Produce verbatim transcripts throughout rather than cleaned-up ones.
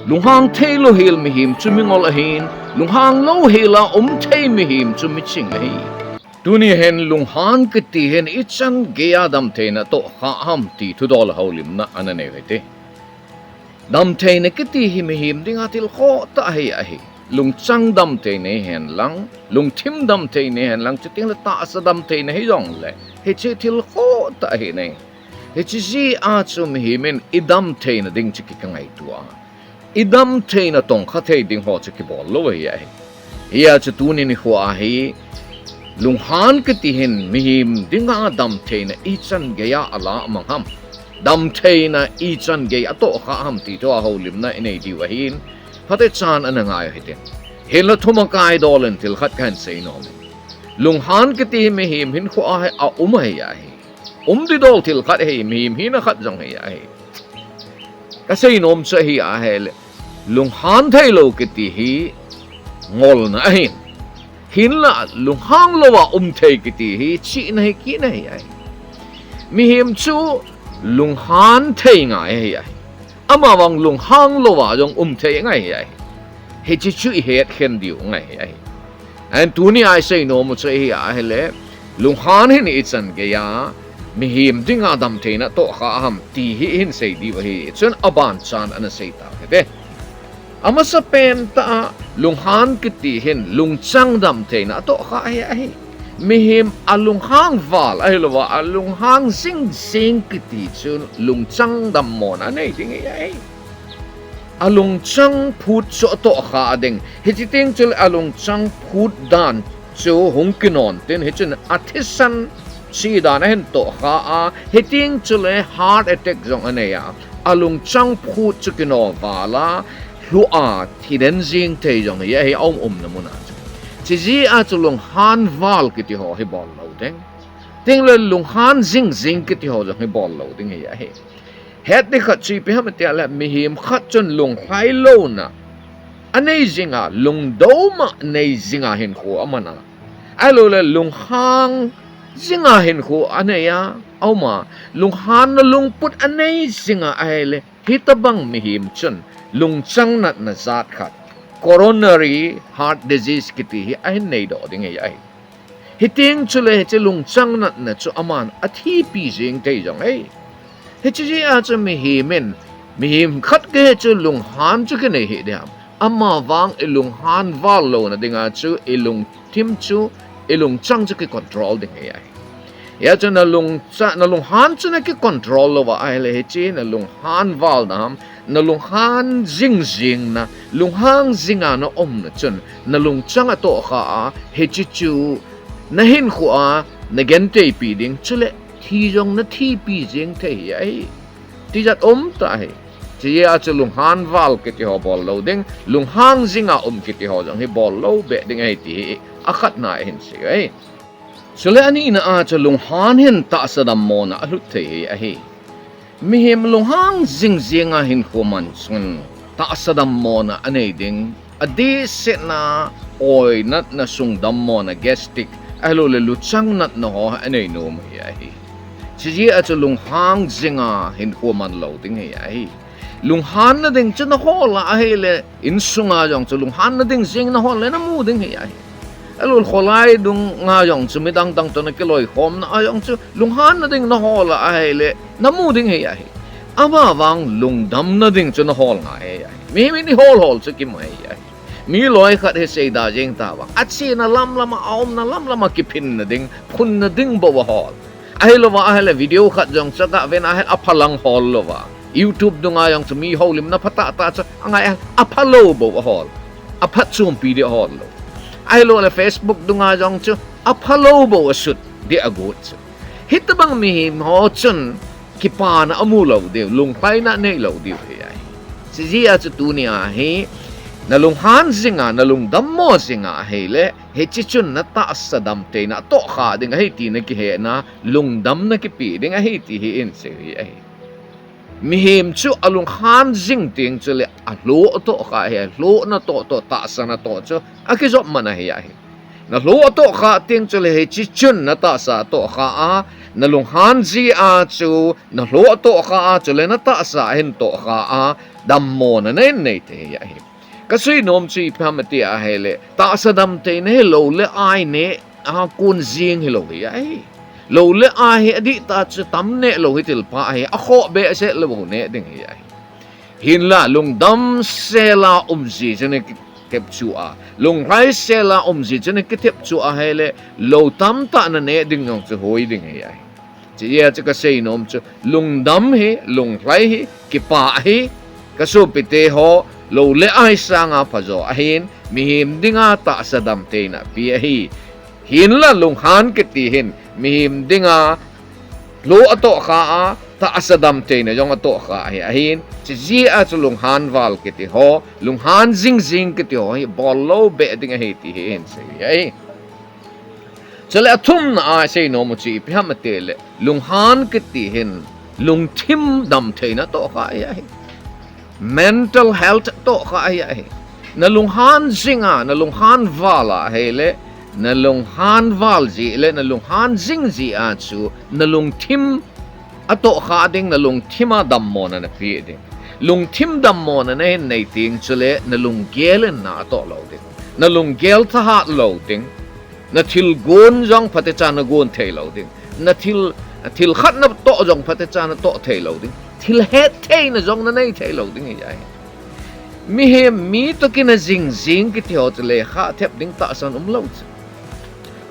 Lunghang thei louhel mihem chu mingol ahin, lunghang louhel a um thei mihem chu miching ahi. Tuni hin lunghan kiti hin ichan geiya damtheina atohkha ham ti thudol a houlimna ana nei u hite. Damtheina kiti hi mihem dinga thil khoh tah ahi ahi. Lungchang damtheina hihen lang, lungthim damtheina hihen lang, chutengle tahsa damtheina hijongle, hiche thil khoh tah ahi nai. Hiche jeh a chu mihem in idamtheina ding chu kikangaitua, idamtheina tongkha thei ding ho chu kibol lou ahi ahi. Hia chu tuni nikho a hi lunghan kiti hin mihem dinga damtheina ichan geiya alamang ham, damtheina ichan gei atohkha ham ti thua houlimna inei diu ahin, phatechan ana ngai u hite. Hinla thumakai dol in thil khat kahin seinom e. Lunghan kiti mihem hinkhoa hi aum ahi ahi. Um didol thil khat ahi, mihem hina khat jong ahi ahi. Kaseinom chu ahi ahile, lunghan theilou kiti hi ngolna ahin, hinla lunghang louva um thei kiti hi chihna hi kihna ahi ahi. Mihem chu lunghan thei ngai ahi ahi. Amavang lunghang louva jong um thei ngai ahi ahi. Hiche chu ihet khen diu ngai ahi ahi. Ahin tunia iseinom u chu ahi ahile, lunghan hin ichan geiya mihem dinga damtheina atohkha ham ti hi ihin sei diu ahi. Chun abanchan ana sei tau hite. Amasapen tah a lunghan kiti hin lungchang damtheina atohkha ahi ahi. Mihem alunghang val ahilouva, alunghang jingjing kiti chu lungchang dammona anei ding ahi ahi. Alungchang phut chu atohkha ding. Hiche teng chule alungchang phut dan chu hung kinon tin, hichun athisan chi dan ahin tohkha a, hiteng chule heart attack jong anei a, alungchang phut chu kino val a, lhu a thiden jing thei jong hi ahi, aum umna muna chu. Chujeh a chu lunghan val kiti ho hi bol lou ding, tengle lunghan jingjing kiti ho jong hi bol lou ding hi ahi. Het ding khat chu ipi ham tia le, mihem khat chun lunglhai louna anei jinga, lungdoma nei jinga hinkho aman a, ahiloule lunghang jinga hinkho anei a, auma, lunghanna lungput anei jinga ahile, hitobang mihem chun lungchang natna jat khat, coronary heart disease kiti hi ahin neidoh ding hi ahi. Hiteng chule hiche lungchang natna chu aman athipi jeng thei jong ahi. Hiche jeh a chu mihem in, mihem khat kihi chu lunghan chu kinei hih ding ham. Amavang ilunghan val louna dinga chu ilungthim chu, ilungchang chu kicontrol ding hi ahi. Hia chu nalungcha-, nalunghan chu nakicontrol louva ahile, hiche nalunghan valna ham, nalunghan jingjingna, lunghang jinga naumna chun nalungchang atohkha a, hiche chu nahinkhoa nagenteipi ding, chule thi jong nathipi jeng thei hi ahi. Tijat umtah ahi. Chujeh a chu lunghan val kiti ho bol lou ding, lunghang jinga um kiti ho jong hi bol lou beh ding ahi ti hi akhatna ihin sei u ahi. Chule anina a chu lunghan hin tahsa dammona alhut thei hi ahi. Mihem lunghang jingjinga hinkho man chun tahsa dammona anei ding, adehsetna, oi natna, sung dammona, gastric, ahiloule luchang natna ho anei nom hi ahi. Chujeh a chu lunghang jinga hinkho man lou ding hi ahi. Lunghanna ding chu nahol a ahile, insunga jong chu lunghanna ding jing nahol le namu ding hi ahi. Ahiloule kholai dunga jong chu midang dang toh nakiloikhomna a jong chu lunghanna ding nahol a ahile, namu ding hi ahi. Amavang lungdamna ding chu nahol ngai hi ahi. Mihem in ihol hol chu kimu hi ahi. Mi loi khat hi seida jeng tavang, achena lamlama, aumna lamlama kiphinna ding, phunna ding bou ahol. Ahilouva ahile video khat jong chu gaven ahile aphalang hol louva, YouTube dunga jong chu mi houlimna phatah tah chu angai ahile aphalou bou ahol. Aphatchompi ding ahol lou. Ahiloule Facebook dunga jong chu aphalou bou asut ding agot chu. Hitobang mihem ho chun kipana amu lou diu, lunglhaina anei lou diu hi ahi. Chujeh a chu tunia hi, nalunghan jinga, nalungdammo jinga ahile, hiche chun natahsa damtheina atohkha ding ahi ti nakihetna, lungdamna kipe ding ahi ti hi ihin sei u hi ahi. Mihem chu alunghan jing teng chule alhoh atohkha hi, alhoh natoh toh, tahsa natoh chu akijop man ahi ahi. Nalhoh atohkha teng chule hiche chun natahsa atohkha a, nalunghan jia chu nalhoh atohkha a, chule natahsa ahin tohkha a, dammona nei nei thei ahi. Ka seinom chu ipi ham ati ahile, tahsa damtheina hi lou le ai neh a kon jing hilou hi ahi. Lou le ai hi adih tah chu tam neh lou hi thil pha ahi, akhoh behseh lou bou neh ding hi ahi. Hinla lungdam sela um ji chu na kitep chu a, lunglhai sela um ji chu na kitep chu ahile, lou tamtah na neh ding jong chu hoi ding hi ahi. Chujeh a chu ka seinom chu, lungdam hi, lunglhai hi, kipah hi, ka sopite ho, lou le ai sanga phajo ahin, mihem dinga tahsa damtheina pe ahi. Hinla lunghan kiti hin, mihem dinga lou atohkha a, tahsa damtheina jong atohkha ahi. Ahin, chujeh a chu lunghan val kiti ho, lunghan jingjing kiti ho hi, bol lou beh ding ahi ti hi hin sei ahi. Chule athumna a seinom u chu ipi ham atile, lunghan kiti hin lungthim damtheina atohkha ahi. Mental health atohkha ahi. Na lunghan jinga, na lunghan val ahile, na lunghan val ji le, na lunghan jing ji a chu, na lungthim atohkha ding, na lungthim a dammona na pe ding. Lungthim dammona na hin nei teng chule, na lunggel in na atoh lou ding. Na lunggel thahat lou ding. Na thilgon jong phatecha na gon thei lou ding. Na thil, thil khat na toh jong phatecha na toh thei lou ding. Thil hettheina jong na nei thei lou ding hi ahi. Mihem mi toh kina jingjing kiti ho chu lekha thep ding tahsan umlou chu.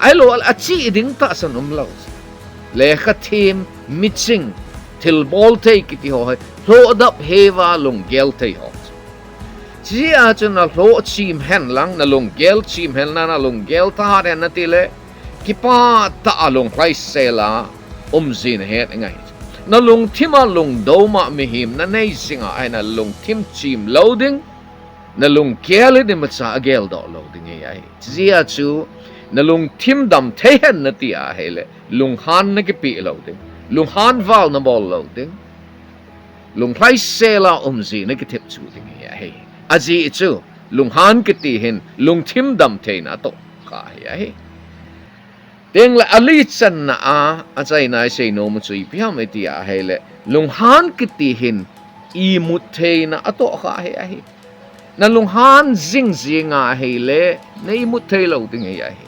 Ahilou le achih ding tahsan umlou chu. Lekha them, miching, thilbol thei kiti ho hi, lhoh dap heuva lunggel thei ho chu. Chujeh a chu na lhoh chim hen lang, na lunggel chim hen lang, na lunggel thahat hen nati le, kipah tah a lunglhai sela um ji na het ngai. Na lungthim a lungdom a mihem na nei jing a, ahi na lungthim chim lou ding, na lunggel in imacha agel doh lou ding hi ahi. Chujeh a chu, na lungthim dam thei hen nati ahile, lunghan na kipeh lou ding, lunghan val na bol lou ding. Lunglhai sela um ji na kithep chu ding hi ahi. Ajeh chu, lunghan kiti hin, lungthim damtheina atohkha hi ahi. Tengle ali channa a, achaina a iseinom u chu ipi ham iti ahile, lunghan kiti hin, imut theina atohkha hi ahi. Na lunghan jingjing ahile, na imut thei lou ding hi ahi.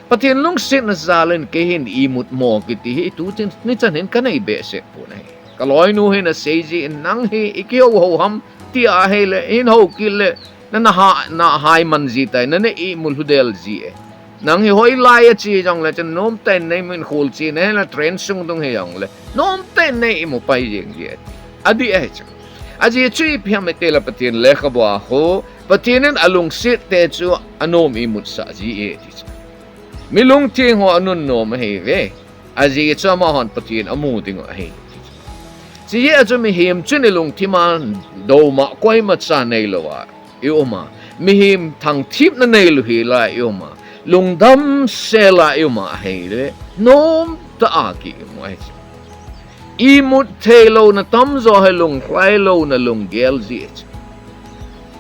Pathen lungsetna jal in kei hin imut mo kiti hi, tu chin, ni chan hin ka nei behseh pon ahi. Ka loinu hin asei jin, nang hi i kihou hou ham ti ahile, hin hou kit le, na, na ha, na hai man ji tai, na, na imut lhudel ji e. Nang hi hoilai a che jongle chun, nomtah in na imut khol che, na, na train sung dung hi jongle, nomtah in na imut pai jeng ji e. Adih ahi chu. Ajeh chu ipi ham itile Pathen lekhabu a ho, Pathen in alungset te chu anom imut sah ji e ti chu. Mi lungtheng ho anunnom ahi ve. Ajeh chu amahon Pathen amu ding u ahi. Chujeh a chu mihem chun ilungthim a doma koima cha neilou a i um a, mihem thangthipna neilou hel a i um a, lungdam sel a i um a ahile, nomtah a ki imu ahi chu. Imut theilouna tamjo hi lunglhai louna lunggel ji chu.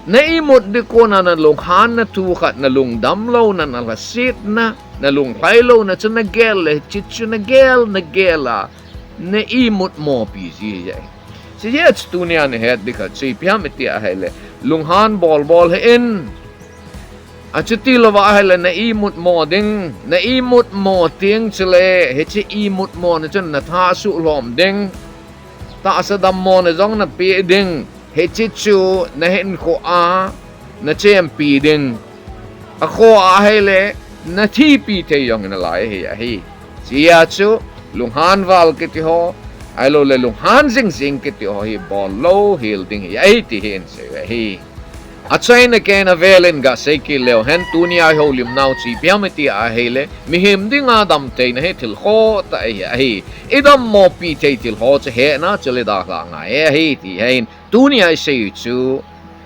Na imut ding kona na lunghanna thu khat, na lungdam louna, na lhasetna, na lunglhai louna chu na gel le, hiche chu na gel, na gel a, na imut mo pi ji ahi. Chujeh a chu tunia na het ding khat chu ipi ham iti ahile, lunghan bol bol hih in. Achuti louva ahile na imut mo ding, na imut mo teng chule, hiche imut mona chun na tha asuh lhom ding. Tahsa dammona jong na pe ding, hiche chu na hinkho a na chempi ding. Akhoh ahile, na thipi thei jong nalai hi ahi. Chujeh a chu, lunghan val kiti ho, ahilou le lunghan jingjing kiti ho hi bol lou hel ding hi ahi ti hi in sei u ahi. Achaina kei na vel in gasei kit leu hen, tunia i houlimnau chu ipi ham iti ahile, mihem dinga damtheina hi thil khoh tah ahi, ahi. I dammo pi thei thil ho chu hena chule dalha ngai ahi ti hi in, tunia isei chu,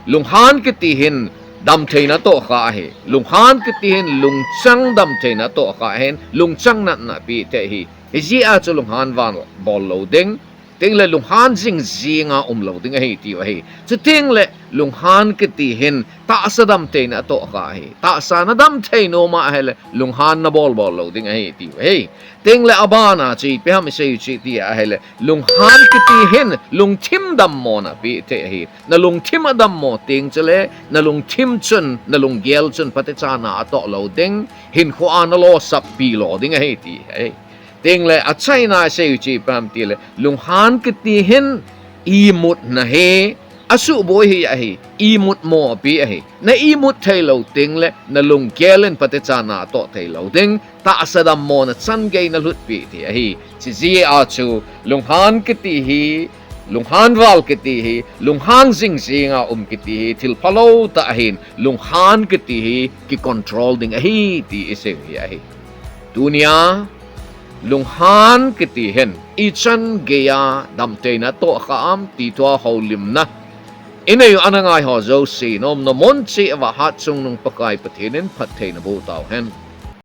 lunghan kiti hin damtheina atohkha ahi. Lunghan kiti hin lungchang damtheina atohkha ahin, lungchang natna pi thei ahi. Hijeh a chu lunghan val bol lou ding. Tengle lunghan jing jinga um lou ding ahi tiu ahi. Chuteng le lunghan kiti hin tahsa damtheina atoh kha ahi. Tahsa nadam thei nom ahile lunghan nabol bol lou ding ahi tiu ahi. Tengle abana chu ipi ham isei u chu ti ahile lunghan kiti hin lungthim dammona apeh thei ahi. Nalungthim adammo teng chule nalungthim chun, nalunggel chun phatechan a atoh lou ding, hinkhoa nalosap pi lou ding ahi ti ahi. Tengle achaina isei u chu ipi ham tile lunghan kiti hin imutna hi asuhboi hi ahi, imutmo apeh ahi. Na imut thei lou tengle nalunggel in phatechan a atoh thei lou ding, tahsa dammona changei nalhutpeh ti ahi. Chijeh a chu lunghan kiti hi, lunghan val kiti hi, lunghan jing jinga um kiti hi thil phalou tah ahin, lunghan kiti hi kicontrol ding ahi ti isei u hi ahi. Tunia lunghan kiti hin ichan geiya damtheina atoh kha am ti thua houlimna inei u ana ngaiho jouse nomna mun cheh uva Hatchungnung Pakai Pathen in phattheina boh tauhen.